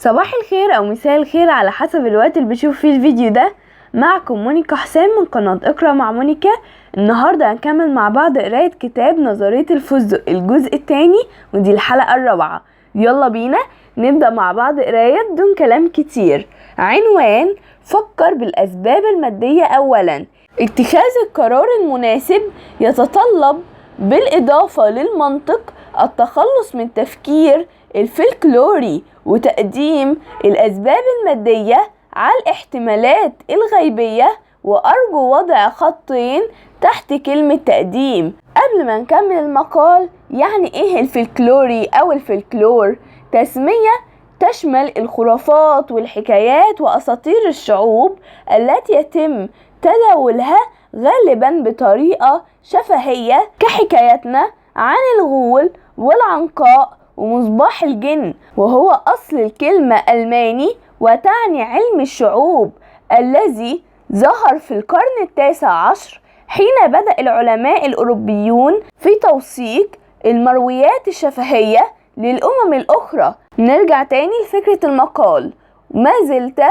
صباح الخير او مساء الخير على حسب الوقت اللي بشوف فيه الفيديو ده. معكم مونيكا حسام من قناة اقرأ مع مونيكا. النهاردة هنكمل مع بعض قراية كتاب نظرية الفستق الجزء الثاني، ودي الحلقة الرابعة. يلا بينا نبدأ مع بعض قراية بدون كلام كتير. عنوان: فكر بالأسباب المادية أولا. اتخاذ القرار المناسب يتطلب بالإضافة للمنطق التخلص من التفكير الفلكلوري وتقديم الأسباب المادية على الاحتمالات الغيبية. وأرجو وضع خطين تحت كلمة تقديم. قبل ما نكمل المقال، يعني إيه الفلكلوري أو الفلكلور؟ تسمية تشمل الخرافات والحكايات وأساطير الشعوب التي يتم تداولها غالبا بطريقة شفهية، كحكايتنا عن الغول والعنقاء ومصباح الجن، وهو أصل الكلمة ألماني وتعني علم الشعوب الذي ظهر في القرن التاسع عشر، حين بدأ العلماء الأوروبيون في توثيق المرويات الشفهية للأمم الأخرى. نرجع تاني لفكرة المقال. ما زلت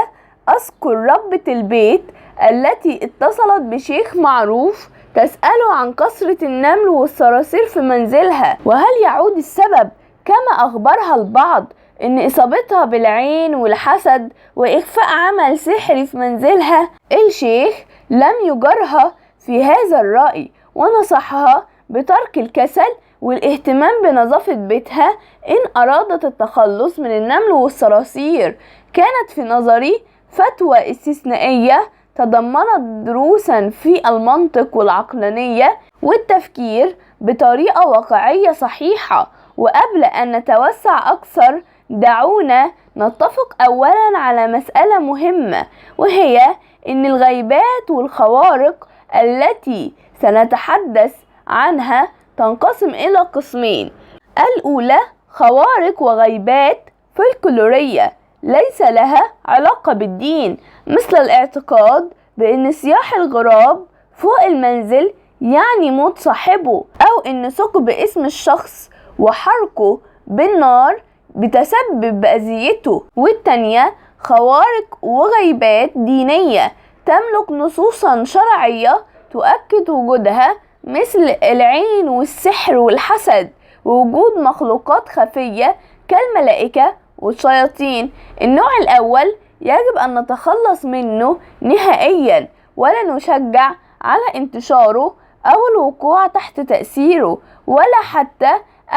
أذكر ربة البيت التي اتصلت بشيخ معروف تسأله عن كثرة النمل والصراصير في منزلها، وهل يعود السبب كما أخبرها البعض إن إصابتها بالعين والحسد وإخفاء عمل سحري في منزلها. الشيخ لم يجرها في هذا الرأي، ونصحها بترك الكسل والاهتمام بنظافة بيتها إن أرادت التخلص من النمل والصراصير. كانت في نظري فتوى استثنائية تضمنت دروسا في المنطق والعقلانية والتفكير بطريقة واقعية صحيحة. وقبل أن نتوسع أكثر، دعونا نتفق أولا على مسألة مهمة، وهي أن الغيبات والخوارق التي سنتحدث عنها تنقسم إلى قسمين. الأولى خوارق وغيبات فلكلورية ليس لها علاقة بالدين، مثل الاعتقاد بأن صياح الغراب فوق المنزل يعني موت صاحبه، أو أن ثقب اسم الشخص وحرقه بالنار بتسبب بأذيته. والتانية خوارق وغيبات دينية تملك نصوصا شرعية تؤكد وجودها، مثل العين والسحر والحسد ووجود مخلوقات خفية كالملائكة والشياطين. النوع الأول يجب أن نتخلص منه نهائيا، ولا نشجع على انتشاره أو الوقوع تحت تأثيره، ولا حتى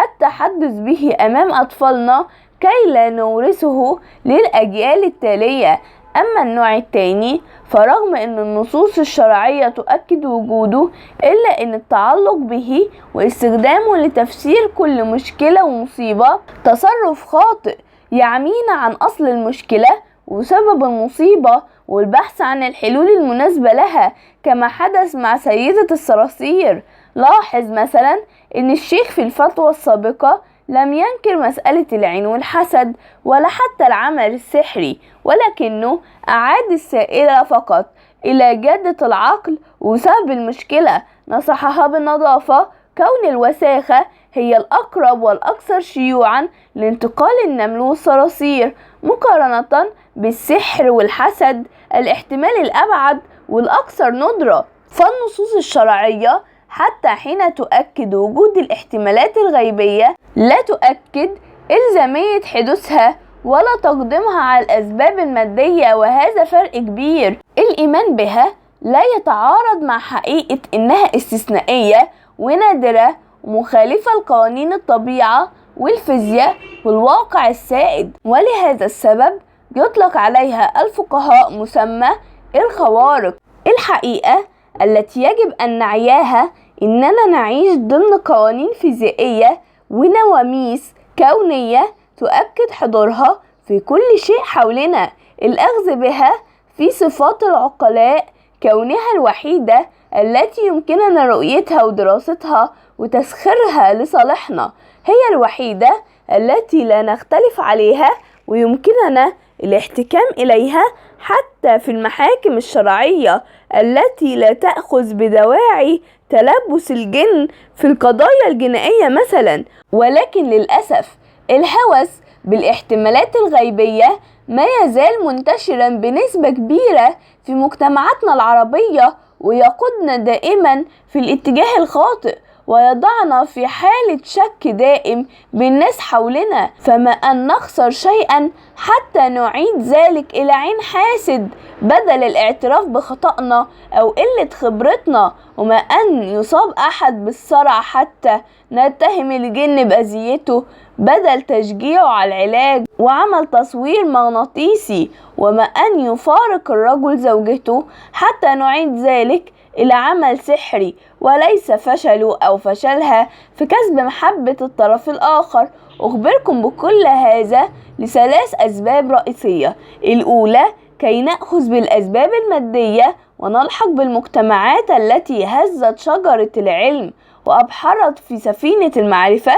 التحدث به أمام أطفالنا كي لا نورثه للأجيال التالية. أما النوع الثاني، فرغم أن النصوص الشرعية تؤكد وجوده، إلا أن التعلق به واستخدامه لتفسير كل مشكلة ومصيبة تصرف خاطئ يعمينا عن أصل المشكلة وسبب المصيبة والبحث عن الحلول المناسبة لها، كما حدث مع سيدة الصراصير. لاحظ مثلا أن الشيخ في الفتوى السابقة لم ينكر مسألة العين والحسد ولا حتى العمل السحري، ولكنه أعاد السائلة فقط إلى جادة العقل وسبب المشكلة. نصحها بالنظافة، كون الوساخة هي الأقرب والأكثر شيوعا لانتقال النمل والصراصير، مقارنة بالسحر والحسد الاحتمال الأبعد والأكثر ندرة. فالنصوص الشرعية حتى حين تؤكد وجود الاحتمالات الغيبية لا تؤكد إلزامية حدوثها ولا تقدمها على الأسباب المادية، وهذا فرق كبير. الإيمان بها لا يتعارض مع حقيقة إنها استثنائية ونادرة ومخالفة لقوانين الطبيعة والفيزياء والواقع السائد، ولهذا السبب يطلق عليها الفقهاء مسمى الخوارق. الحقيقة التي يجب أن نعيها إننا نعيش ضمن قوانين فيزيائية ونواميس كونية تؤكد حضورها في كل شيء حولنا. الأخذ بها في صفات العقلاء، كونها الوحيدة التي يمكننا رؤيتها ودراستها وتسخيرها لصالحنا، هي الوحيدة التي لا نختلف عليها ويمكننا الاحتكام إليها حتى في المحاكم الشرعية التي لا تأخذ بدواعي تلبس الجن في القضايا الجنائية مثلا. ولكن للأسف الهوس بالاحتمالات الغيبية ما يزال منتشرا بنسبة كبيرة في مجتمعاتنا العربية، ويقودنا دائما في الاتجاه الخاطئ، ويضعنا في حالة شك دائم بالناس حولنا، فما أن نخسر شيئا حتى نعيد ذلك إلى عين حاسد بدل الاعتراف بخطأنا أو قلة خبرتنا، وما أن يصاب أحد بالصرع حتى نتهم الجن بأذيته بدل تشجيعه على العلاج وعمل تصوير مغناطيسي، وما أن يفارق الرجل زوجته حتى نعيد ذلك إلى عمل سحري، وليس فشله أو فشلها في كسب محبة الطرف الآخر. أخبركم بكل هذا لثلاث أسباب رئيسية. الأولى، كي نأخذ بالأسباب المادية ونلحق بالمجتمعات التي هزت شجرة العلم وأبحرت في سفينة المعرفة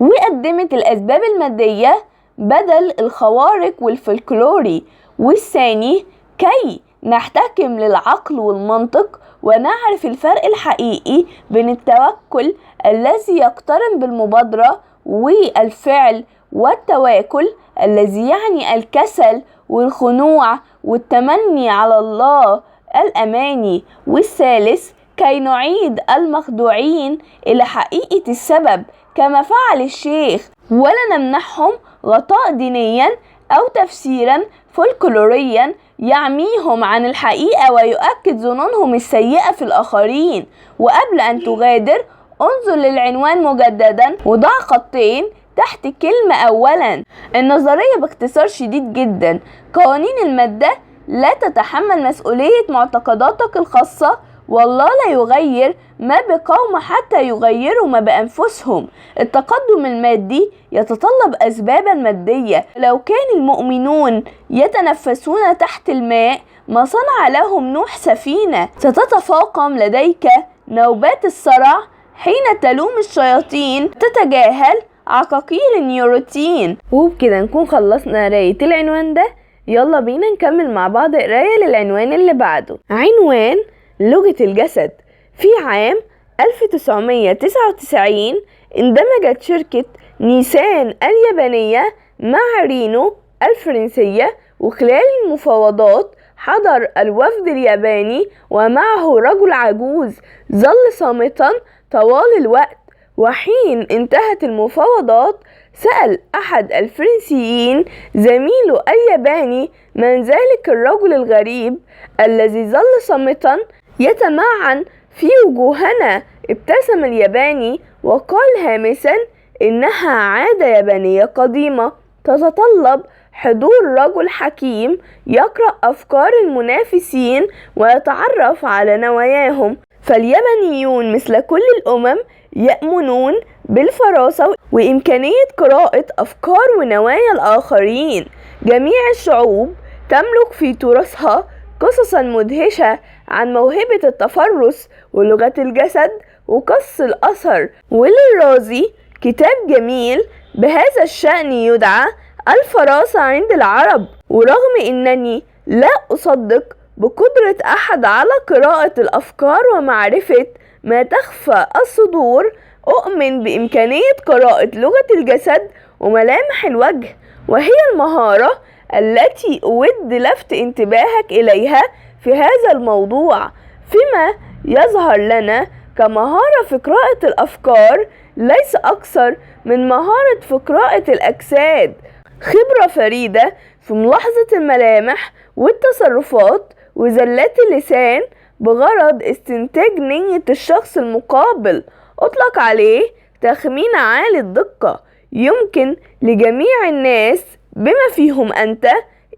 وقدمت الأسباب المادية بدل الخوارق والفلكلوري. والثاني، كي نحتكم للعقل والمنطق ونعرف الفرق الحقيقي بين التوكل الذي يقترن بالمبادرة والفعل، والتواكل الذي يعني الكسل والخنوع والتمني على الله الأماني. والثالث، كي نعيد المخدوعين إلى حقيقة السبب كما فعل الشيخ، ولا نمنحهم غطاء دينيا أو تفسيرا فولكلوريا يعميهم عن الحقيقة ويؤكد ظنونهم السيئة في الآخرين. وقبل أن تغادر انظر للعنوان مجددا وضع خطين تحت كلمة أولا. النظرية باختصار شديد جدا: قوانين المادة لا تتحمل مسؤولية معتقداتك الخاصة، والله لا يغير ما بقوم حتى يغيروا ما بأنفسهم. التقدم المادي يتطلب أسبابا مادية. لو كان المؤمنون يتنفسون تحت الماء ما صنع لهم نوح سفينة. ستتفاقم لديك نوبات الصرع حين تلوم الشياطين، تتجاهل عقاقير النيوروتين. وبكده نكون خلصنا قراية العنوان ده. يلا بينا نكمل مع بعض قراية للعنوان اللي بعده. عنوان: لغة الجسد. في عام 1999 اندمجت شركة نيسان اليابانية مع رينو الفرنسية، وخلال المفاوضات حضر الوفد الياباني ومعه رجل عجوز ظل صامتا طوال الوقت. وحين انتهت المفاوضات سأل أحد الفرنسيين زميله الياباني من ذلك الرجل الغريب الذي ظل صامتا يتمعن في وجوهنا. ابتسم الياباني وقال هامسا إنها عادة يابانية قديمة تتطلب حضور رجل حكيم يقرأ أفكار المنافسين ويتعرف على نواياهم. فاليابانيون مثل كل الأمم يؤمنون بالفراسة وإمكانية قراءة أفكار ونوايا الآخرين. جميع الشعوب تملك في تراثها قصصا مدهشة عن موهبة التفرس ولغة الجسد وقص الأثر. وللرازي كتاب جميل بهذا الشأن يدعى الفراسة عند العرب. ورغم أنني لا أصدق بقدرة أحد على قراءة الأفكار ومعرفة ما تخفى الصدور، أؤمن بإمكانية قراءة لغة الجسد وملامح الوجه، وهي المهارة التي أود لفت انتباهك إليها في هذا الموضوع، فيما يظهر لنا كمهارة في قراءة الأفكار ليس أكثر من مهارة في قراءة الأجساد. خبرة فريدة في ملاحظة الملامح والتصرفات وزلات اللسان بغرض استنتاج نية الشخص المقابل. أطلق عليه تخمين عالي الدقة. يمكن لجميع الناس بما فيهم أنت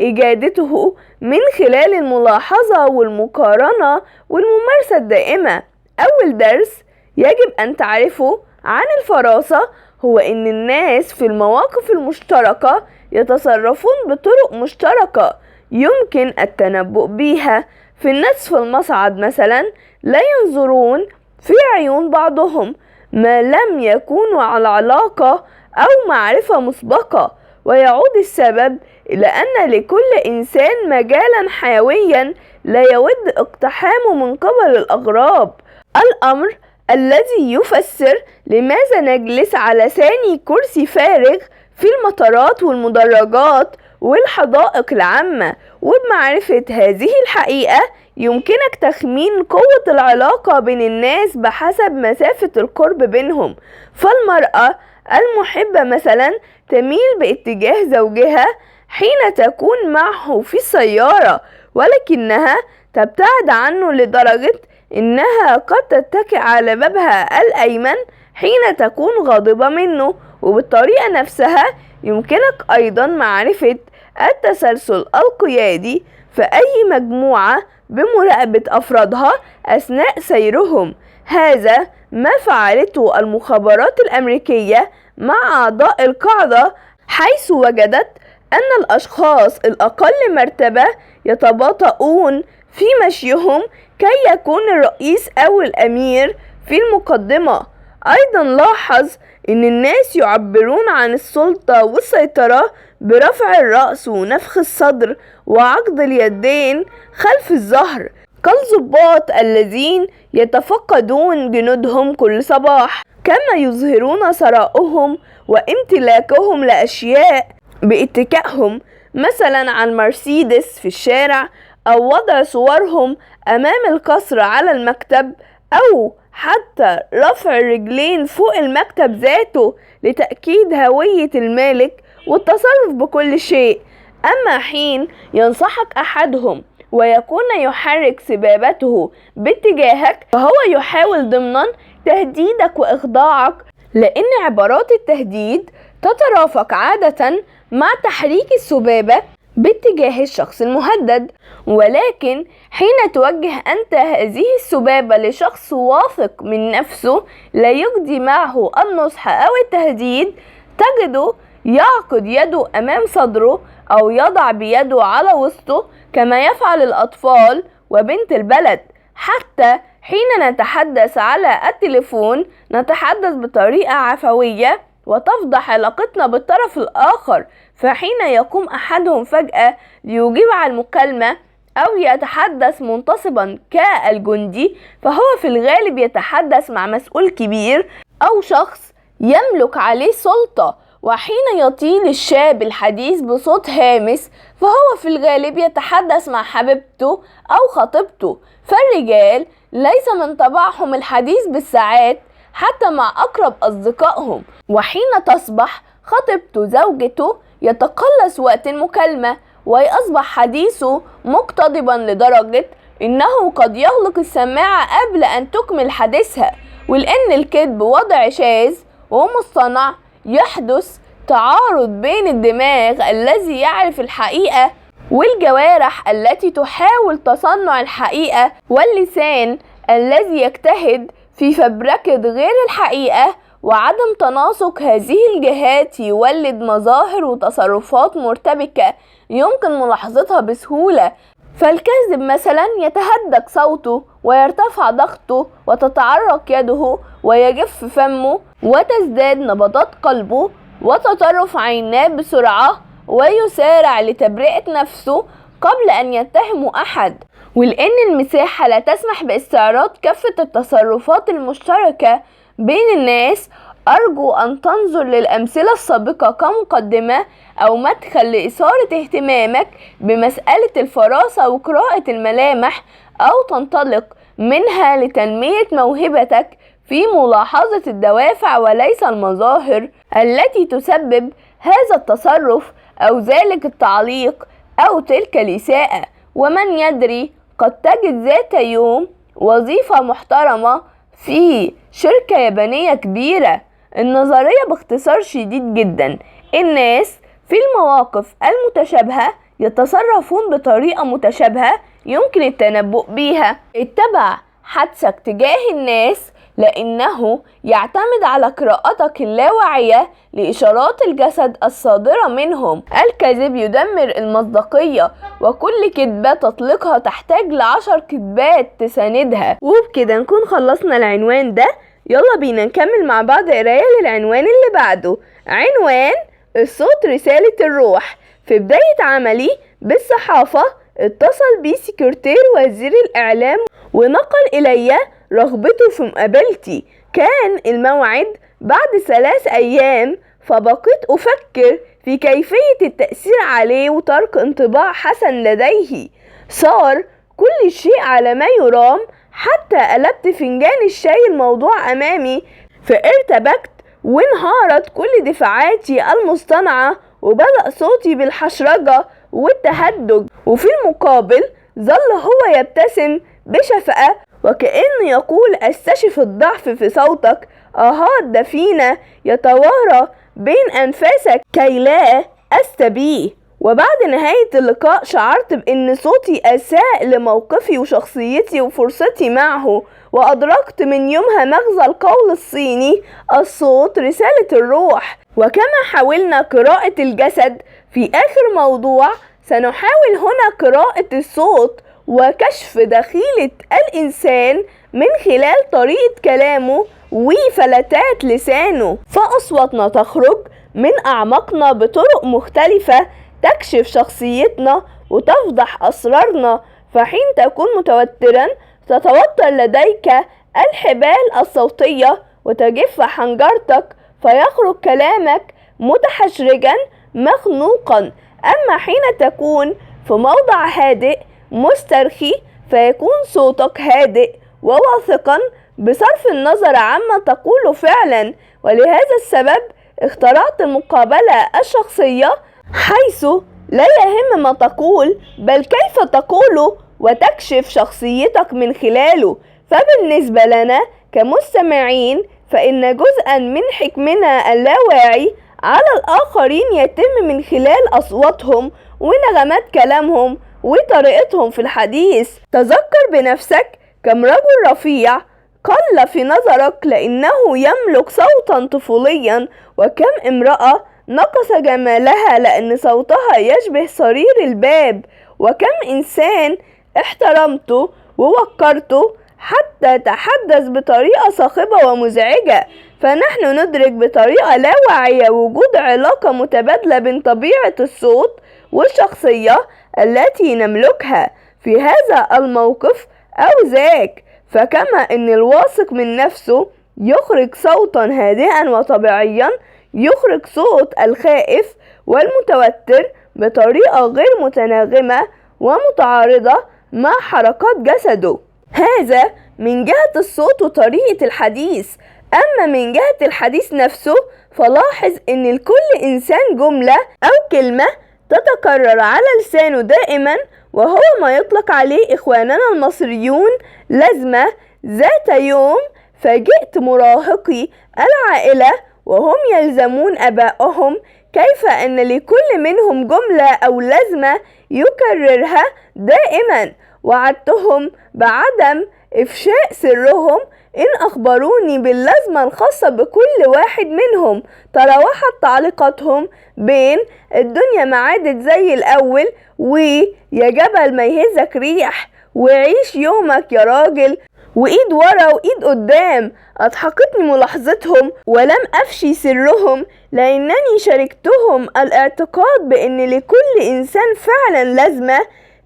إجادته من خلال الملاحظة والمقارنة والممارسة الدائمة. أول درس يجب أن تعرفه عن الفراسة هو أن الناس في المواقف المشتركة يتصرفون بطرق مشتركة يمكن التنبؤ بها. في النصف المصعد مثلا لا ينظرون في عيون بعضهم ما لم يكونوا على علاقة أو معرفة مسبقة، ويعود السبب إلى أن لكل إنسان مجالا حيويا لا يود اقتحامه من قبل الأغراب. الأمر الذي يفسر لماذا نجلس على ثاني كرسي فارغ في المطارات والمدرجات والحدائق العامة. وبمعرفة هذه الحقيقة يمكنك تخمين قوة العلاقة بين الناس بحسب مسافة القرب بينهم. فالمرأة المحبة مثلا تميل باتجاه زوجها حين تكون معه في السيارة، ولكنها تبتعد عنه لدرجة إنها قد تتكئ على بابها الأيمن حين تكون غاضبة منه. وبالطريقة نفسها يمكنك أيضا معرفة التسلسل القيادي في أي مجموعة بمراقبة أفرادها أثناء سيرهم. هذا ما فعلته المخابرات الأمريكية مع أعضاء القاعدة، حيث وجدت أن الأشخاص الأقل مرتبة يتباطؤون في مشيهم كي يكون الرئيس أو الأمير في المقدمة. أيضا لاحظ أن الناس يعبرون عن السلطة والسيطرة برفع الرأس ونفخ الصدر وعقد اليدين خلف الظهر، كالضباط الذين يتفقدون جنودهم كل صباح، كما يظهرون ثراءهم وامتلاكهم لأشياء باتكائهم مثلا على المرسيدس في الشارع، أو وضع صورهم أمام القصر على المكتب، أو حتى رفع الرجلين فوق المكتب ذاته لتأكيد هوية المالك والتصرف بكل شيء. أما حين ينصحك أحدهم ويكون يحرك سبابته باتجاهك فهو يحاول ضمنا تهديدك وإخضاعك، لأن عبارات التهديد تترافق عادة مع تحريك السبابة باتجاه الشخص المهدد. ولكن حين توجه أنت هذه السبابة لشخص واثق من نفسه لا يجدي معه النصح أو التهديد، تجده يعقد يده أمام صدره أو يضع بيده على وسطه كما يفعل الأطفال وبنت البلد. حتى حين نتحدث على التليفون نتحدث بطريقة عفوية وتفضح علاقتنا بالطرف الآخر، فحين يقوم أحدهم فجأة ليجيب على المكالمة أو يتحدث منتصبا كالجندي فهو في الغالب يتحدث مع مسؤول كبير أو شخص يملك عليه سلطة. وحين يطيل الشاب الحديث بصوت هامس فهو في الغالب يتحدث مع حبيبته أو خطيبته. فالرجال ليس من طبعهم الحديث بالساعات حتى مع أقرب أصدقائهم، وحين تصبح خطيبته زوجته يتقلص وقت المكالمة ويصبح حديثه مقتضبا لدرجة إنه قد يغلق السماعة قبل أن تكمل حديثها. ولأن الكذب وضع شاذ ومصطنع يحدث تعارض بين الدماغ الذي يعرف الحقيقة والجوارح التي تحاول تصنع الحقيقة واللسان الذي يجتهد في فبركة غير الحقيقة. وعدم تناسق هذه الجهات يولد مظاهر وتصرفات مرتبكة يمكن ملاحظتها بسهولة. فالكاذب مثلا يتهدك صوته ويرتفع ضغطه وتتعرق يده ويجف فمه وتزداد نبضات قلبه وتطرف عيناه بسرعة ويسارع لتبرئة نفسه قبل أن يتهم أحد. ولأن المساحة لا تسمح باستعراض كافة التصرفات المشتركة بين الناس، أرجو أن تنظر للأمثلة السابقة كمقدمة أو مدخل لإثارة اهتمامك بمسألة الفراسة وقراءة الملامح، أو تنطلق منها لتنمية موهبتك في ملاحظة الدوافع وليس المظاهر التي تسبب هذا التصرف أو ذلك التعليق أو تلك الإساءة. ومن يدري قد تجد ذات يوم وظيفة محترمة في شركة يابانية كبيرة. النظرية باختصار شديد جدا، الناس في المواقف المتشابهة يتصرفون بطريقة متشابهة يمكن التنبؤ بيها. اتبع حدسك تجاه الناس لأنه يعتمد على قراءتك اللاواعية لإشارات الجسد الصادرة منهم. الكذب يدمر المصداقية، وكل كذبة تطلقها تحتاج ل10 كذبات تساندها. وبكده نكون خلصنا العنوان ده. يلا بينا نكمل مع بعض قراية للعنوان اللي بعده. عنوان الصوت رسالة الروح. في بداية عملي بالصحافة اتصل بي سكرتير وزير الإعلام ونقل إلي رغبته في مقابلتي. كان الموعد بعد 3 أيام، فبقيت أفكر في كيفية التأثير عليه وترك انطباع حسن لديه. صار كل شيء على ما يرام، حتى قلبت فنجان الشاي الموضوع أمامي، فارتبكت وانهارت كل دفاعاتي المصطنعة، وبدأ صوتي بالحشرجة والتهدج. وفي المقابل ظل هو يبتسم بشفقة وكأنه يقول: استشف الضعف في صوتك، آهات دفينة يتوارى بين أنفاسك كي لا أستبيه. وبعد نهاية اللقاء شعرت بأن صوتي أساء لموقفي وشخصيتي وفرصتي معه، وأدركت من يومها مغزى القول الصيني: الصوت رسالة الروح. وكما حاولنا قراءة الجسد في آخر موضوع، سنحاول هنا قراءة الصوت وكشف دخيلة الإنسان من خلال طريقة كلامه وفلتات لسانه، فأصواتنا تخرج من أعماقنا بطرق مختلفة تكشف شخصيتنا وتفضح أسرارنا. فحين تكون متوترا تتوتر لديك الحبال الصوتية وتجف حنجرتك، فيخرج كلامك متحشرجا مخنوقا. أما حين تكون في موضع هادئ مسترخي فيكون صوتك هادئ وواثقا بصرف النظر عما تقول فعلا. ولهذا السبب اخترعت المقابلة الشخصية، حيث لا يهم ما تقول بل كيف تقوله، وتكشف شخصيتك من خلاله. فبالنسبة لنا كمستمعين فإن جزءا من حكمنا اللاواعي على الآخرين يتم من خلال أصواتهم ونغمات كلامهم وطريقتهم في الحديث. تذكر بنفسك كم رجل رفيع قل في نظرك لأنه يملك صوتا طفوليا، وكم امرأة نقص جمالها لأن صوتها يشبه صرير الباب، وكم إنسان احترمته ووقرته حتى تحدث بطريقة صاخبة ومزعجة. فنحن ندرك بطريقة لا واعية وجود علاقة متبادلة بين طبيعة الصوت والشخصية التي نملكها في هذا الموقف أو ذاك. فكما أن الواثق من نفسه يخرج صوتا هادئا وطبيعيا، يخرج صوت الخائف والمتوتر بطريقة غير متناغمة ومتعارضة مع حركات جسده. هذا من جهة الصوت وطريقة الحديث. أما من جهة الحديث نفسه فلاحظ أن لكل إنسان جملة أو كلمة تتكرر على لسانه دائما، وهو ما يطلق عليه إخواننا المصريون لازمة. ذات يوم فاجئت مراهقي العائلة وهم يلزمون أبائهم كيف أن لكل منهم جملة أو لازمة يكررها دائما. وعدتهم بعدم إفشاء سرهم إن أخبروني باللازمة الخاصة بكل واحد منهم. تراوحت تعليقاتهم بين الدنيا ما عادت زي الأول، ويا جبل ما يهزك ريح، وعيش يومك يا راجل، وإيد ورا وإيد قدام. أضحكتني ملاحظتهم ولم أفشي سرهم، لأنني شاركتهم الاعتقاد بأن لكل إنسان فعلا لازمة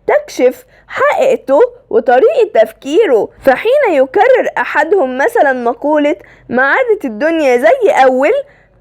تكشف حقيقته وطريقة تفكيره. فحين يكرر أحدهم مثلا مقولة ما عادت الدنيا زي أول،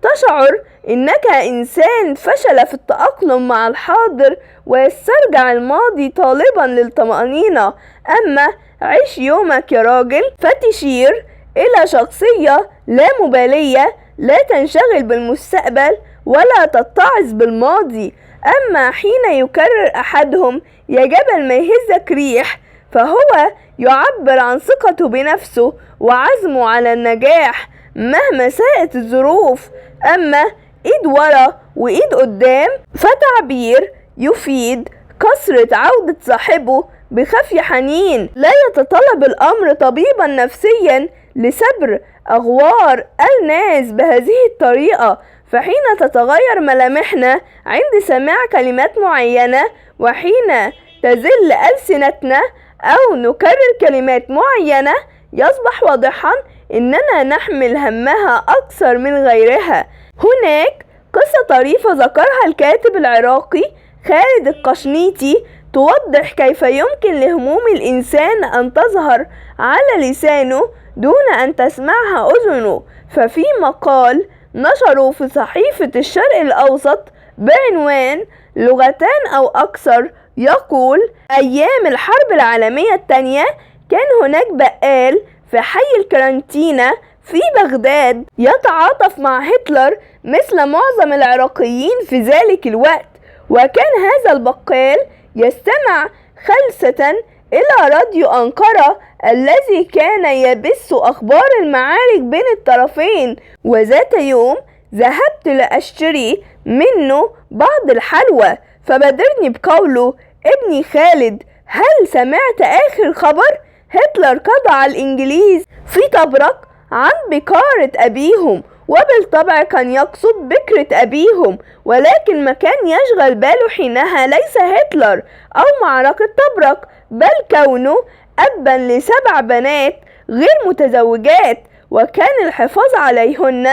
تشعر إنك إنسان فشل في التأقلم مع الحاضر ويسترجع الماضي طالبا للطمأنينة. أما عيش يومك يا راجل فتشير إلى شخصية لا مبالية لا تنشغل بالمستقبل ولا تتعظ بالماضي. أما حين يكرر أحدهم يا جبل ما يهزك ريح، فهو يعبر عن ثقته بنفسه وعزمه على النجاح مهما ساءت الظروف. أما إيد ورا وإيد قدام فتعبير يفيد كثرة عودة صاحبه بخفي حنين. لا يتطلب الأمر طبيبا نفسيا لصبر أغوار الناس بهذه الطريقة. فحين تتغير ملامحنا عند سماع كلمات معينة، وحين تزل ألسنتنا أو نكرر كلمات معينة، يصبح واضحا إننا نحمل همها أكثر من غيرها. هناك قصة طريفة ذكرها الكاتب العراقي خالد القشنيطي توضح كيف يمكن لهموم الإنسان أن تظهر على لسانه دون أن تسمعها أذنه. ففي مقال نشروا في صحيفة الشرق الأوسط بعنوان لغتان أو أكثر، يقول: أيام الحرب العالمية الثانية كان هناك بقال في حي الكرانتينا في بغداد يتعاطف مع هتلر مثل معظم العراقيين في ذلك الوقت، وكان هذا البقال يستمع خلسة إلى راديو أنقرة الذي كان يبث أخبار المعارك بين الطرفين. وذات يوم ذهبت لأشتري منه بعض الحلوى، فبادرني بقوله: ابني خالد، هل سمعت آخر خبر؟ هتلر قضى على الإنجليز في طبرق عن بكارة أبيهم، وبالطبع كان يقصد بكرة أبيهم، ولكن ما كان يشغل باله حينها ليس هتلر أو معركة طبرق، بل كونه أبا ل7 بنات غير متزوجات، وكان الحفاظ عليهن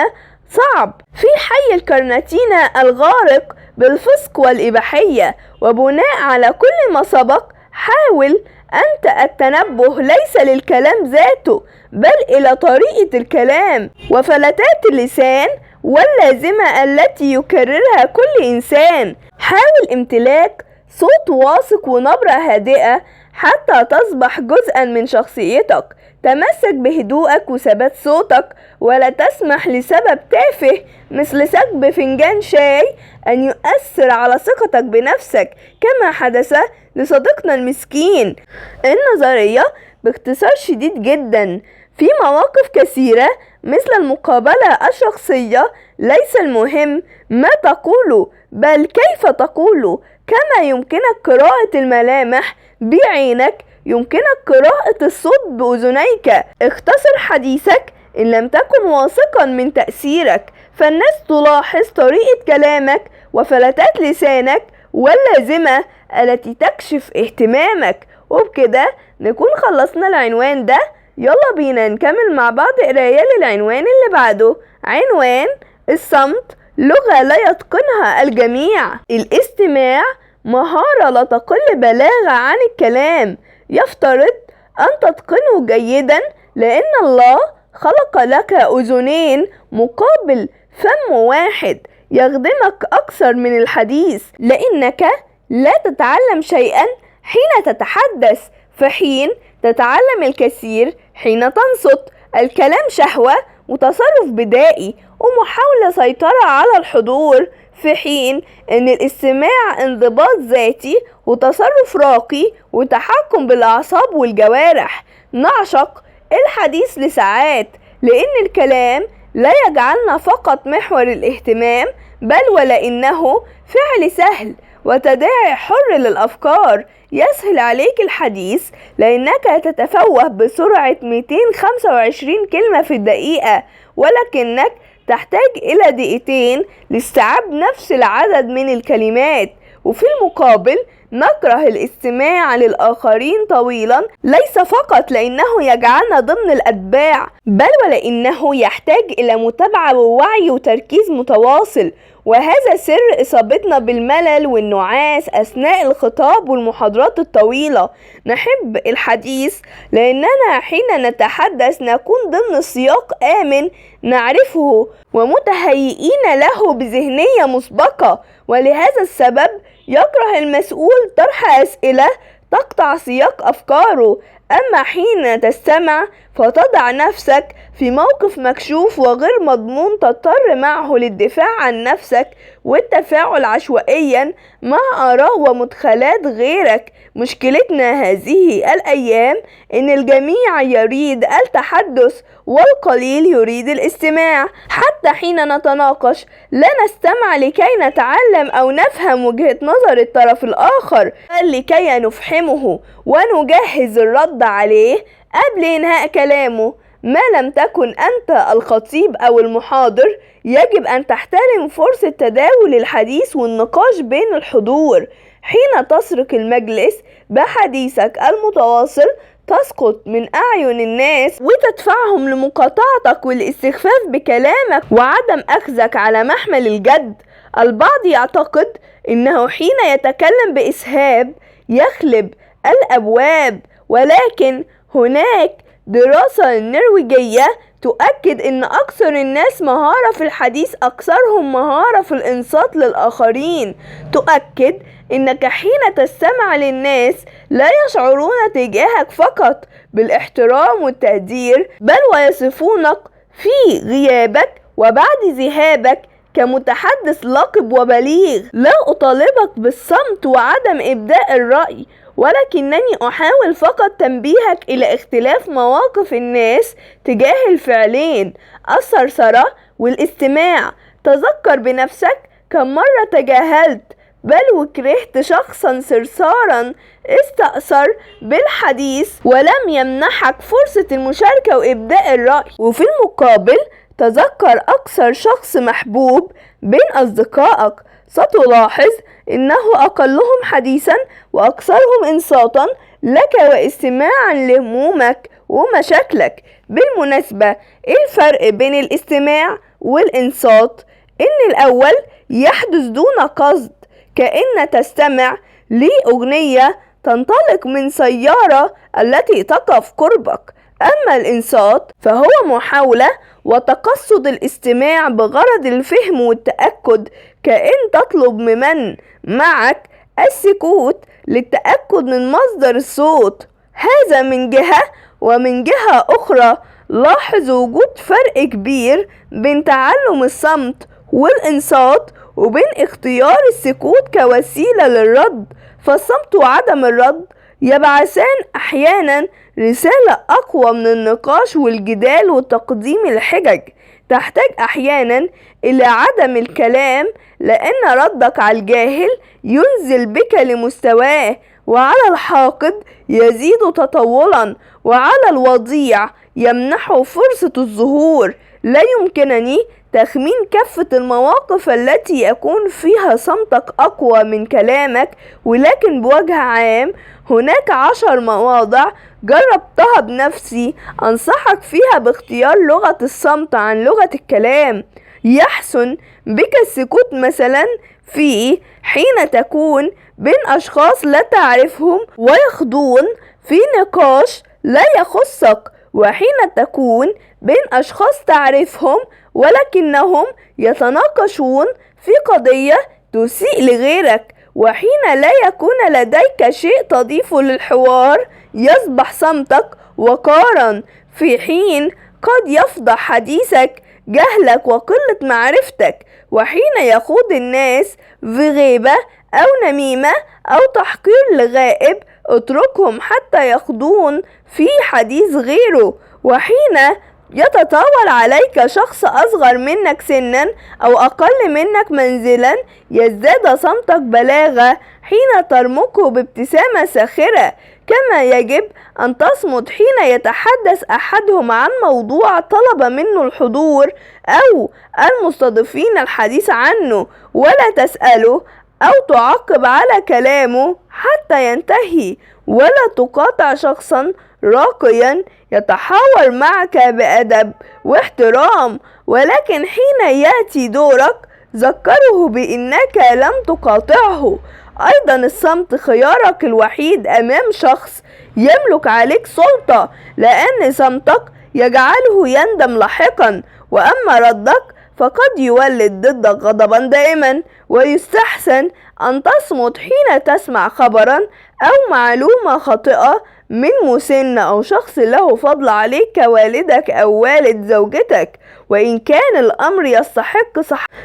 صعب في حي الكرنتينا الغارق بالفسق والإباحية. وبناء على كل ما سبق، حاول أنت التنبه ليس للكلام ذاته بل إلى طريقة الكلام وفلتات اللسان واللازمة التي يكررها كل إنسان. حاول امتلاك صوت واثق ونبرة هادئة حتى تصبح جزءا من شخصيتك. تمسك بهدوءك وثبات صوتك، ولا تسمح لسبب تافه مثل سكب فنجان شاي أن يؤثر على ثقتك بنفسك كما حدث لصديقنا المسكين. النظرية باختصار شديد جدا: في مواقف كثيرة مثل المقابلة الشخصية ليس المهم ما تقوله بل كيف تقوله. كما يمكنك قراءة الملامح بعينك، يمكنك قراءة الصوت بأذنيك. اختصر حديثك إن لم تكن واثقا من تأثيرك، فالناس تلاحظ طريقة كلامك وفلتات لسانك واللازمة التي تكشف اهتمامك. وبكده نكون خلصنا العنوان ده. يلا بينا نكمل مع بعض قراية للعنوان اللي بعده. عنوان: الصمت لغة لا يتقنها الجميع. الاستماع مهارة لا تقل بلاغة عن الكلام، يفترض أن تتقنه جيدا، لأن الله خلق لك أذنين مقابل فم واحد يخدمك أكثر من الحديث، لأنك لا تتعلم شيئا حين تتحدث، في حين تتعلم الكثير حين تنصت. الكلام شهوة وتصرف بدائي ومحاولة سيطرة على الحضور، في حين ان الاستماع انضباط ذاتي وتصرف راقي وتحكم بالاعصاب والجوارح. نعشق الحديث لساعات، لان الكلام لا يجعلنا فقط محور الاهتمام بل ولانه فعل سهل وتداعي حر للأفكار. يسهل عليك الحديث لأنك تتفوه بسرعة 225 كلمة في الدقيقة، ولكنك تحتاج إلى 2 دقيقتين لاستيعاب نفس العدد من الكلمات. وفي المقابل نكره الاستماع للآخرين طويلا، ليس فقط لأنه يجعلنا ضمن الأتباع بل ولأنه يحتاج إلى متابعة ووعي وتركيز متواصل، وهذا سر إصابتنا بالملل والنعاس أثناء الخطاب والمحاضرات الطويلة. نحب الحديث لأننا حين نتحدث نكون ضمن سياق آمن نعرفه ومتهيئين له بذهنية مسبقة، ولهذا السبب يكره المسؤول طرح أسئلة تقطع سياق أفكاره. أما حين تستمع فتضع نفسك في موقف مكشوف وغير مضمون، تضطر معه للدفاع عن نفسك والتفاعل عشوائيا مع آراء ومدخلات غيرك. مشكلتنا هذه الأيام إن الجميع يريد التحدث والقليل يريد الاستماع. حتى حين نتناقش لا نستمع لكي نتعلم أو نفهم وجهة نظر الطرف الآخر، بل لكي نفهمه ونجهز الرد عليه قبل إنهاء كلامه. ما لم تكن أنت الخطيب أو المحاضر، يجب أن تحترم فرصة تداول الحديث والنقاش بين الحضور. حين تسرق المجلس بحديثك المتواصل تسقط من أعين الناس وتدفعهم لمقاطعتك والاستخفاف بكلامك وعدم أخذك على محمل الجد. البعض يعتقد أنه حين يتكلم بإسهاب يخلب الأبواب، ولكن هناك دراسة نرويجية تؤكد إن أكثر الناس مهارة في الحديث أكثرهم مهارة في الإنصات للآخرين. تؤكد إنك حين تستمع للناس لا يشعرون تجاهك فقط بالاحترام والتقدير، بل ويصفونك في غيابك وبعد ذهابك كمتحدث لقب وبليغ. لا أطالبك بالصمت وعدم إبداء الرأي، ولكنني أحاول فقط تنبيهك إلى اختلاف مواقف الناس تجاه الفعلين، الثرثرة والاستماع. تذكر بنفسك كم مرة تجاهلت بل وكرهت شخصا ثرثارا استأثر بالحديث ولم يمنحك فرصة المشاركة وإبداء الرأي. وفي المقابل تذكر أكثر شخص محبوب بين أصدقائك، ستلاحظ إنه أقلهم حديثا وأكثرهم إنصاتا لك واستماعا لهمومك ومشاكلك. بالمناسبة، إيه الفرق بين الاستماع والإنصات؟ إن الأول يحدث دون قصد، كأن تستمع لأغنية تنطلق من سيارة التي تقف قربك. أما الإنصات فهو محاولة وتقصد الاستماع بغرض الفهم والتأكد، كأن تطلب من معك السكوت للتأكد من مصدر الصوت. هذا من جهة، ومن جهة أخرى لاحظ وجود فرق كبير بين تعلم الصمت والإنصات وبين اختيار السكوت كوسيلة للرد. فالصمت وعدم الرد يبعثان أحيانا رسالة أقوى من النقاش والجدال وتقديم الحجج. تحتاج أحيانا إلى عدم الكلام، لأن ردك على الجاهل ينزل بك لمستواه، وعلى الحاقد يزيد تطولا، وعلى الوضيع يمنحه فرصة الظهور. لا يمكنني تخمين كافة المواقف التي يكون فيها صمتك أقوى من كلامك، ولكن بوجه عام هناك 10 مواضع جربتها بنفسي أنصحك فيها باختيار لغة الصمت عن لغة الكلام. يحسن بك السكوت مثلا في حين تكون بين أشخاص لا تعرفهم ويخوضون في نقاش لا يخصك، وحين تكون بين أشخاص تعرفهم ولكنهم يتناقشون في قضية تسيء لغيرك. وحين لا يكون لديك شيء تضيفه للحوار يصبح صمتك وقارا، في حين قد يفضح حديثك جهلك وقلة معرفتك. وحين يخوض الناس في غيبة أو نميمة أو تحقير لغائب اتركهم حتى يخوضون في حديث غيره. وحين يتطاول عليك شخص أصغر منك سنا أو أقل منك منزلا يزداد صمتك بلاغة حين ترمقه بابتسامة ساخرة. كما يجب أن تصمت حين يتحدث أحدهم عن موضوع طلب منه الحضور أو المستضيفين الحديث عنه، ولا تسأله أو تعقب على كلامه حتى ينتهي، ولا تقاطع شخصا راقيا يتحاور معك بأدب واحترام، ولكن حين يأتي دورك ذكره بأنك لم تقاطعه. أيضا الصمت خيارك الوحيد أمام شخص يملك عليك سلطة، لأن صمتك يجعله يندم لاحقا، وأما ردك فقد يولد ضدك غضبا دائما. ويستحسن أن تصمت حين تسمع خبرا أو معلومة خاطئة من مسن أو شخص له فضل عليك كوالدك أو والد زوجتك، وإن كان الأمر يستحق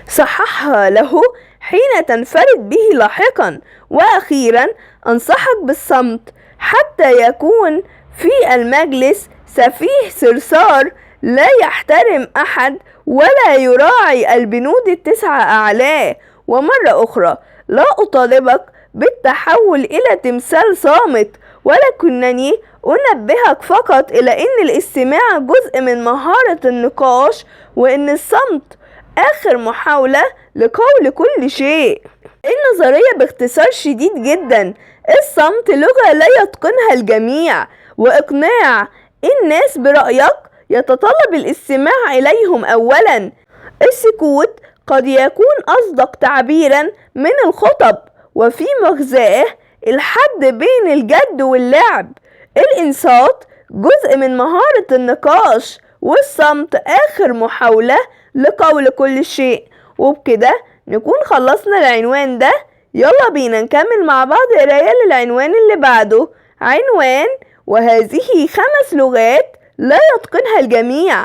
صححها له حين تنفرد به لاحقا. وأخيرا أنصحك بالصمت حتى يكون في المجلس سفيه ثرثار لا يحترم أحد ولا يراعي البنود ال9 أعلاه. ومرة أخرى لا أطالبك بالتحول إلى تمثال صامت، ولكنني أنبهك فقط إلى أن الاستماع جزء من مهارة النقاش، وأن الصمت آخر محاولة لقول كل شيء. النظرية باختصار شديد جدا: الصمت لغة لا يتقنها الجميع، وإقناع الناس برأيك يتطلب الاستماع إليهم أولا. السكوت قد يكون أصدق تعبيرا من الخطب، وفي مغزاه الحد بين الجد واللعب. الإنصات جزء من مهارة النقاش، والصمت آخر محاولة لقول كل شيء. وبكده نكون خلصنا العنوان ده. يلا بينا نكمل مع بعض قراية للعنوان اللي بعده. عنوان: وهذه 5 لغات لا يتقنها الجميع.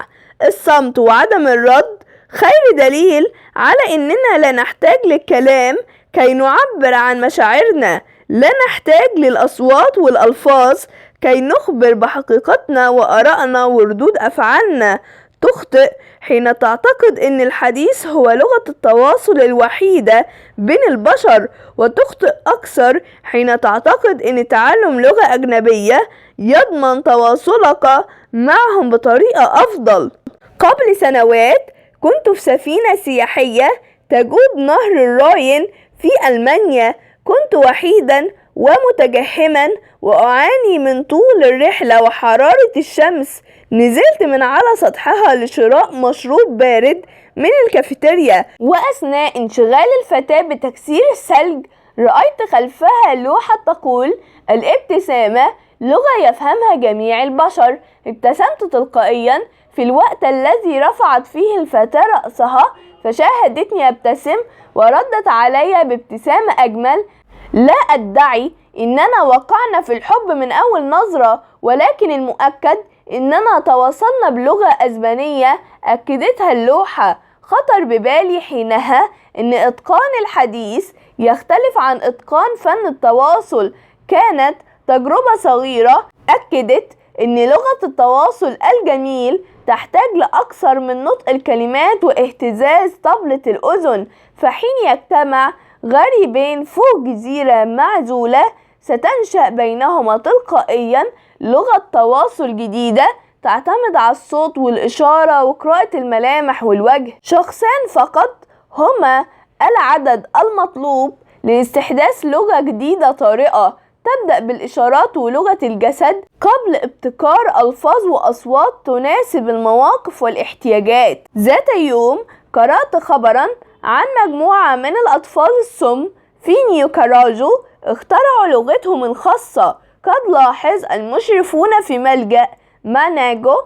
الصمت وعدم الرد خير دليل على إننا لا نحتاج للكلام كي نعبر عن مشاعرنا. لا نحتاج للأصوات والألفاظ كي نخبر بحقيقتنا وآرائنا وردود أفعالنا. تخطئ حين تعتقد أن الحديث هو لغة التواصل الوحيدة بين البشر، وتخطئ أكثر حين تعتقد أن تعلم لغة أجنبية يضمن تواصلك معهم بطريقة أفضل. قبل سنوات كنت في سفينة سياحية تجود نهر الراين في ألمانيا. كنت وحيدا ومتجهما وأعاني من طول الرحلة وحرارة الشمس. نزلت من على سطحها لشراء مشروب بارد من الكافيتيريا، وأثناء انشغال الفتاة بتكسير الثلج رأيت خلفها لوحة تقول: الابتسامة لغة يفهمها جميع البشر. ابتسمت تلقائيا في الوقت الذي رفعت فيه الفتاة رأسها، فشاهدتني أبتسم وردت علي بابتسامة أجمل. لا أدعي إننا وقعنا في الحب من أول نظرة، ولكن المؤكد إننا تواصلنا بلغة أسبانية أكدتها اللوحة. خطر ببالي حينها إن إتقان الحديث يختلف عن إتقان فن التواصل. كانت تجربة صغيرة أكدت إن لغة التواصل الجميل تحتاج لأكثر من نطق الكلمات واهتزاز طبلة الأذن. فحين يجتمع غريبين فوق جزيرة معزولة ستنشأ بينهما تلقائيا لغة تواصل جديدة تعتمد على الصوت والإشارة وقراءة الملامح والوجه. شخصان فقط هما العدد المطلوب لاستحداث لغة جديدة طارئة تبدأ بالإشارات ولغة الجسد قبل ابتكار ألفاظ وأصوات تناسب المواقف والاحتياجات. ذات يوم قرأت خبرا عن مجموعة من الأطفال الصم في نيكاراجو اخترعوا لغتهم الخاصة. قد لاحظ المشرفون في ملجأ ماناجو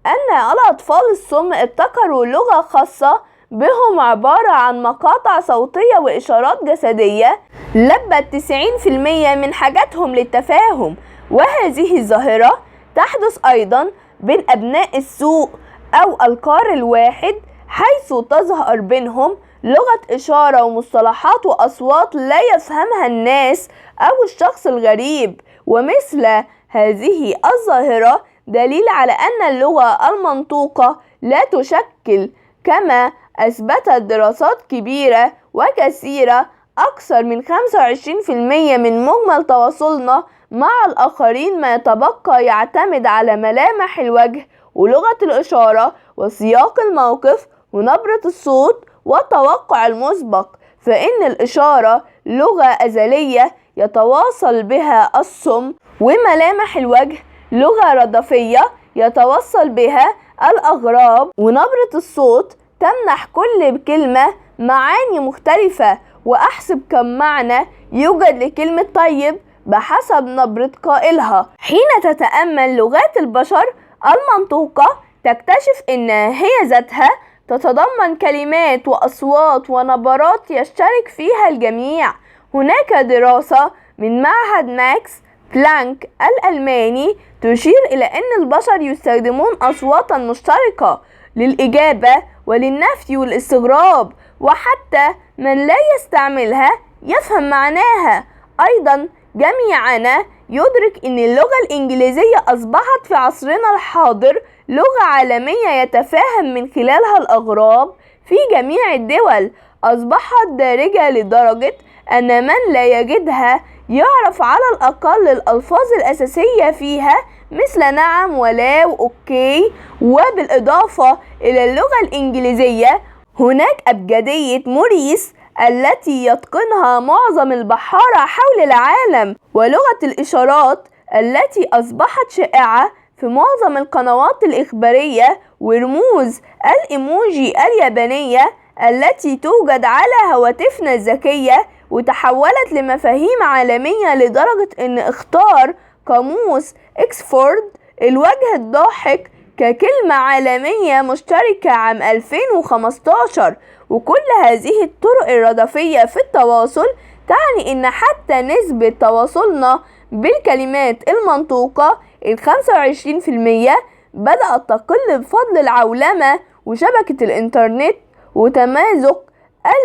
أن الأطفال الصم ابتكروا لغة خاصة بهم عبارة عن مقاطع صوتية وإشارات جسدية لبت 90% من حاجتهم للتفاهم. وهذه الظاهرة تحدث أيضا بين أبناء السوق أو القار الواحد، حيث تظهر بينهم لغة إشارة ومصطلحات وأصوات لا يفهمها الناس أو الشخص الغريب. ومثل هذه الظاهرة دليل على أن اللغة المنطوقة لا تشكل، كما أثبتت دراسات كبيرة وكثيرة، أكثر من 25% من مجمل تواصلنا مع الآخرين. ما يتبقى يعتمد على ملامح الوجه ولغة الإشارة وسياق الموقف ونبرة الصوت والتوقع المسبق. فإن الإشارة لغة أزلية يتواصل بها الصم، وملامح الوجه لغة ردفية يتوصل بها الأغراب، ونبرة الصوت تمنح كل كلمة معاني مختلفة. وأحسب كم معنى يوجد لكلمة طيب بحسب نبرة قائلها. حين تتأمل لغات البشر المنطوقة تكتشف أن هي ذاتها تتضمن كلمات وأصوات ونبرات يشترك فيها الجميع. هناك دراسة من معهد ماكس بلانك الألماني تشير إلى أن البشر يستخدمون أصواتا مشتركة للإجابة وللنفي والاستغراب، وحتى من لا يستعملها يفهم معناها. أيضا جميعنا يدرك أن اللغة الإنجليزية أصبحت في عصرنا الحاضر لغة عالمية يتفاهم من خلالها الأغراب في جميع الدول. أصبحت دارجة لدرجة أن من لا يجدها يعرف على الأقل الألفاظ الأساسية فيها مثل نعم ولا وأوكي. وبالإضافة إلى اللغة الإنجليزية هناك أبجدية موريس التي يتقنها معظم البحارة حول العالم، ولغة الإشارات التي أصبحت شائعة في معظم القنوات الإخبارية، ورموز الإيموجي اليابانية التي توجد على هواتفنا الذكية وتحولت لمفاهيم عالمية لدرجة أن اختار قاموس إكسفورد الوجه الضاحك ككلمة عالمية مشتركة عام 2015. وكل هذه الطرق الردفية في التواصل تعني إن حتى نسبة تواصلنا بالكلمات المنطوقة 25% بدأت تقل بفضل العولمة وشبكة الإنترنت وتمازق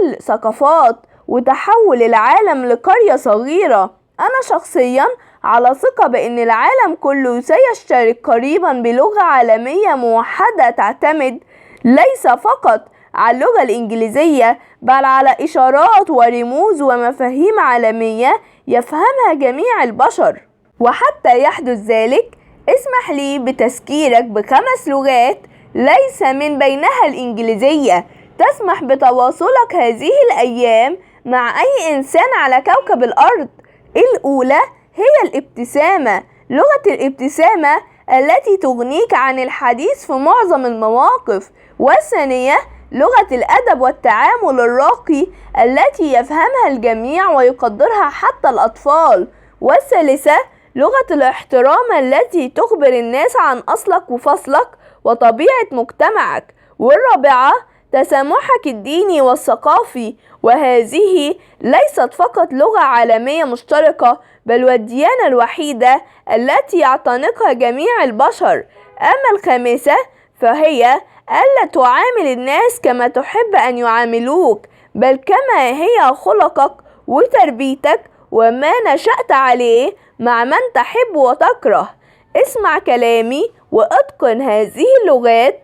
الثقافات وتحول العالم لقرية صغيرة. أنا شخصيا على ثقة بأن العالم كله سيشترك قريبا بلغة عالمية موحدة تعتمد ليس فقط على اللغة الإنجليزية بل على إشارات ورموز ومفاهيم عالمية يفهمها جميع البشر. وحتى يحدث ذلك اسمح لي بتذكيرك ب5 لغات ليس من بينها الإنجليزية تسمح بتواصلك هذه الأيام مع أي إنسان على كوكب الأرض. الأولى هي الابتسامة، لغة الابتسامة التي تغنيك عن الحديث في معظم المواقف. والثانية لغة الأدب والتعامل الراقي التي يفهمها الجميع ويقدرها حتى الأطفال. والثالثة لغة الاحترام التي تخبر الناس عن أصلك وفصلك وطبيعة مجتمعك. والرابعة تسامحك الديني والثقافي، وهذه ليست فقط لغة عالمية مشتركة بل والديانة الوحيدة التي يعتنقها جميع البشر. أما الخامسة فهي ألا تعامل الناس كما تحب أن يعاملوك بل كما هي خلقك وتربيتك وما نشأت عليه مع من تحب وتكره. اسمع كلامي واتقن هذه اللغات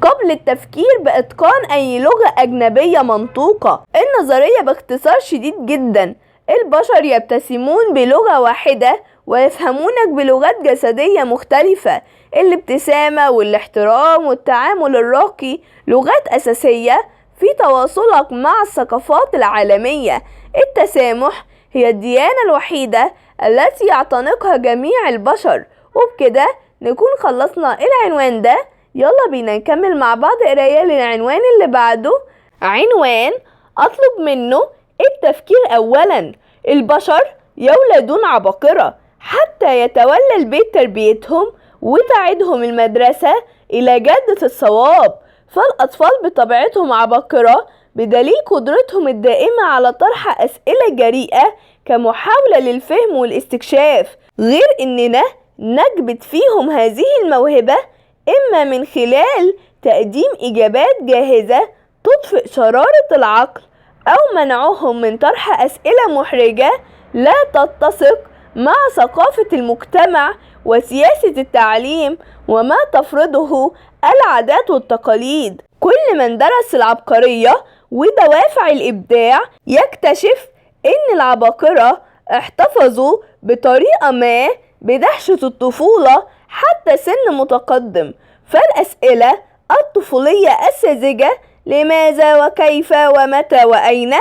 قبل التفكير بإتقان أي لغة أجنبية منطوقة. النظرية باختصار شديد جدا: البشر يبتسمون بلغة واحدة ويفهمونك بلغات جسدية مختلفة. الابتسامة والاحترام والتعامل الراقي لغات أساسية في تواصلك مع الثقافات العالمية. التسامح هي الديانة الوحيدة التي يعتنقها جميع البشر. وبكده نكون خلصنا العنوان ده. يلا بينا نكمل مع بعض قراية للعنوان اللي بعده. عنوان أطلب منه التفكير أولا. البشر يولدون عباقرة حتى يتولى البيت تربيتهم وتعيدهم المدرسة إلى جادة الصواب. فالأطفال بطبيعتهم عباقرة بدليل قدرتهم الدائمة على طرح أسئلة جريئة كمحاولة للفهم والاستكشاف، غير إننا نجبت فيهم هذه الموهبة إما من خلال تقديم إجابات جاهزة تطفئ شرارة العقل أو منعهم من طرح أسئلة محرجة لا تتسق مع ثقافة المجتمع وسياسة التعليم وما تفرضه العادات والتقاليد. كل من درس العبقرية ودوافع الإبداع يكتشف إن العباقرة احتفظوا بطريقة ما بدهشة الطفولة حتى سن متقدم. فالأسئلة الطفولية الساذجة لماذا وكيف ومتى وأين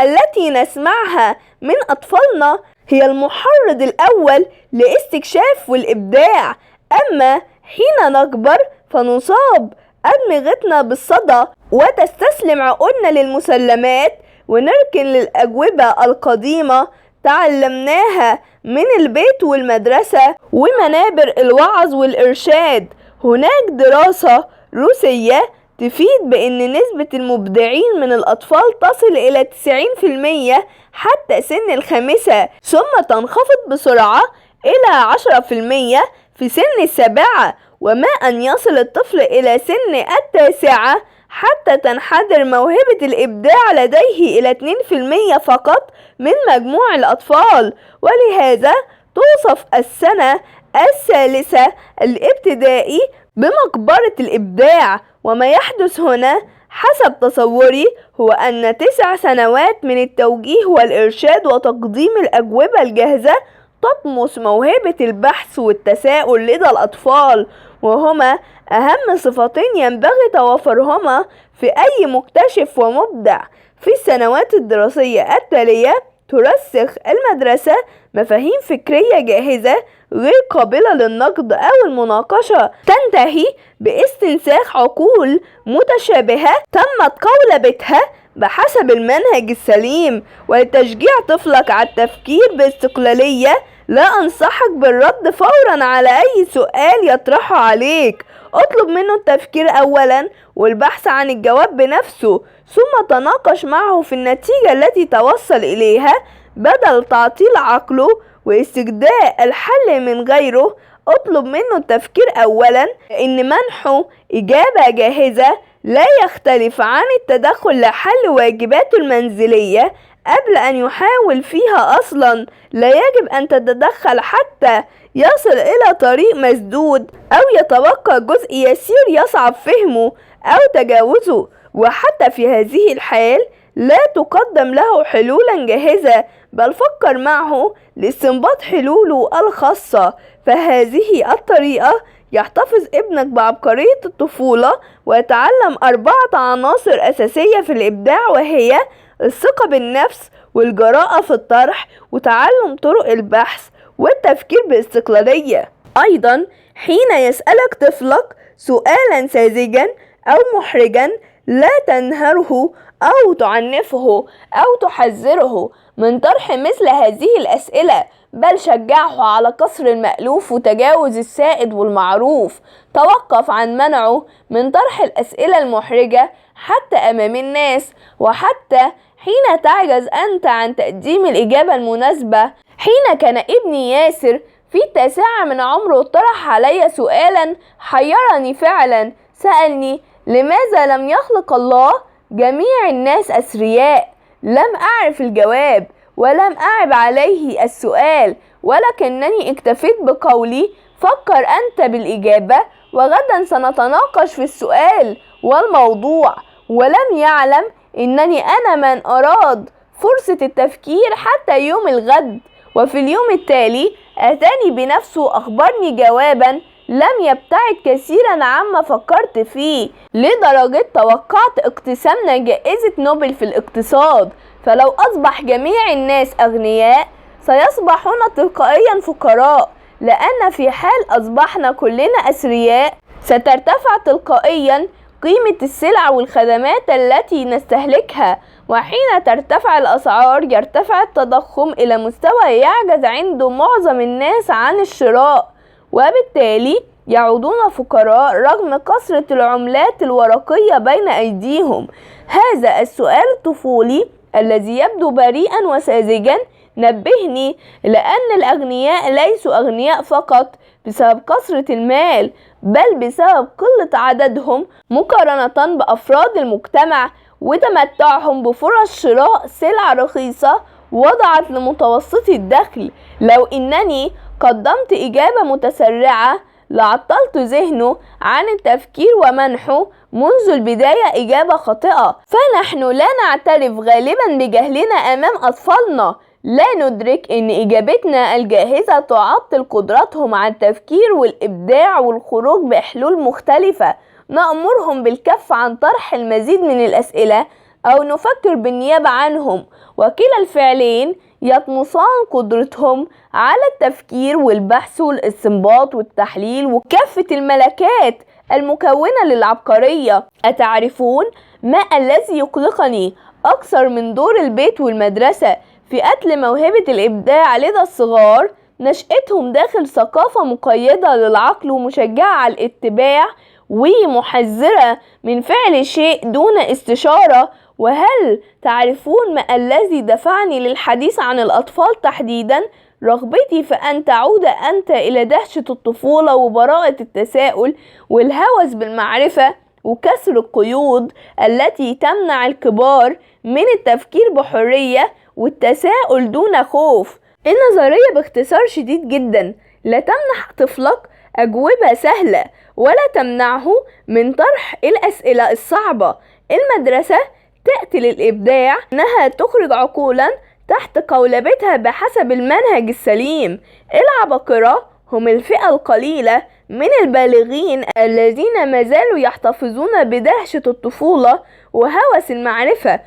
التي نسمعها من أطفالنا هي المحرض الأول لاستكشاف والإبداع. أما حين نكبر فنصاب أدمغتنا بالصدى وتستسلم عقولنا للمسلمات ونركن للأجوبة القديمة تعلمناها من البيت والمدرسة ومنابر الوعظ والإرشاد. هناك دراسة روسية تفيد بأن نسبة المبدعين من الأطفال تصل إلى 90% حتى سن 5، ثم تنخفض بسرعة إلى 10% في سن 7، وما أن يصل الطفل إلى سن 9 حتى تنحدر موهبة الإبداع لديه إلى 2% فقط من مجموع الأطفال. ولهذا توصف السنة الثالثة الابتدائي بمقبرة الإبداع. وما يحدث هنا حسب تصوري هو أن 9 سنوات من التوجيه والإرشاد وتقديم الأجوبة الجاهزة تطمس موهبة البحث والتساؤل لدى الأطفال، وهما أهم صفتين ينبغي توافرهما في أي مكتشف ومبدع. في السنوات الدراسية التالية ترسخ المدرسة مفاهيم فكرية جاهزة غير قابلة للنقد أو المناقشة، تنتهي باستنساخ عقول متشابهة تمت قولبتها بحسب المنهج السليم. ولتشجيع طفلك على التفكير باستقلالية لا أنصحك بالرد فورا على أي سؤال يطرحه عليك، اطلب منه التفكير أولا والبحث عن الجواب بنفسه، ثم تناقش معه في النتيجة التي توصل إليها بدل تعطيل عقله واستجداء الحل من غيره. اطلب منه التفكير أولا، لأن منحه إجابة جاهزة لا يختلف عن التدخل لحل واجباته المنزلية قبل أن يحاول فيها أصلا. لا يجب أن تتدخل حتى يصل إلى طريق مسدود أو يتبقى جزء يسير يصعب فهمه أو تجاوزه، وحتى في هذه الحال لا تقدم له حلولا جاهزة، بل فكر معه لاستنباط حلوله الخاصة. فهذه الطريقة يحتفظ ابنك بعبقرية الطفولة ويتعلم 4 عناصر أساسية في الإبداع، وهي الثقة بالنفس والجراءة في الطرح وتعلم طرق البحث والتفكير باستقلالية. أيضا حين يسألك طفلك سؤالا ساذجا أو محرجا لا تنهره أو تعنفه أو تحذره من طرح مثل هذه الأسئلة، بل شجعه على كسر المألوف وتجاوز السائد والمعروف. توقف عن منعه من طرح الأسئلة المحرجة حتى أمام الناس، وحتى حين تعجز أنت عن تقديم الإجابة المناسبة. حين كان ابني ياسر في 9 من عمره طرح علي سؤالا حيرني فعلا، سألني: لماذا لم يخلق الله جميع الناس أثرياء؟ لم أعرف الجواب ولم أعب عليه السؤال، ولكنني اكتفيت بقولي: فكر أنت بالإجابة وغدا سنتناقش في السؤال والموضوع. ولم يعلم أنني أنا من أراد فرصة التفكير حتى يوم الغد. وفي اليوم التالي أتاني بنفسه أخبرني جوابا لم يبتعد كثيرا عما فكرت فيه، لدرجة توقعت اقتسامنا جائزة نوبل في الاقتصاد. فلو أصبح جميع الناس أغنياء سيصبحون تلقائيا فقراء، لأن في حال أصبحنا كلنا أثرياء سترتفع تلقائيا قيمة السلع والخدمات التي نستهلكها، وحين ترتفع الأسعار يرتفع التضخم إلى مستوى يعجز عنده معظم الناس عن الشراء، وبالتالي يعودون فقراء رغم كثرة العملات الورقية بين أيديهم. هذا السؤال الطفولي الذي يبدو بريئا وساذجا نبهني لأن الأغنياء ليسوا أغنياء فقط بسبب كثرة المال، بل بسبب قلة عددهم مقارنة بأفراد المجتمع وتمتعهم بفرص شراء سلع رخيصة وضعت لمتوسطي الدخل. لو إنني قدمت إجابة متسرعة لعطلت ذهنه عن التفكير ومنحه منذ البداية إجابة خاطئة. فنحن لا نعترف غالبا بجهلنا أمام أطفالنا، لا ندرك أن إجابتنا الجاهزة تعطل قدرتهم على التفكير والإبداع والخروج بحلول مختلفة. نأمرهم بالكف عن طرح المزيد من الأسئلة أو نفكر بالنيابة عنهم، وكلا الفعلين يطمسان قدرتهم على التفكير والبحث والاستنباط والتحليل وكافة الملكات المكونة للعبقرية. أتعرفون ما الذي يقلقني أكثر من دور البيت والمدرسة في قتل موهبة الإبداع لدى الصغار؟ نشأتهم داخل ثقافة مقيدة للعقل ومشجعة على الاتباع ومحذرة من فعل شيء دون استشارة. وهل تعرفون ما الذي دفعني للحديث عن الأطفال تحديدا؟ رغبتي في أن تعود أنت إلى دهشة الطفولة وبراءة التساؤل والهوس بالمعرفة وكسر القيود التي تمنع الكبار من التفكير بحرية والتساؤل دون خوف. النظرية باختصار شديد جدا لا تمنح طفلك أجوبة سهلة ولا تمنعه من طرح الأسئلة الصعبة. المدرسة تقتل الإبداع أنها تخرج عقولا تحت قولبتها بحسب المنهج السليم. العباقرة هم الفئة القليلة من البالغين الذين ما زالوا يحتفظون بدهشة الطفولة وهوس المعرفة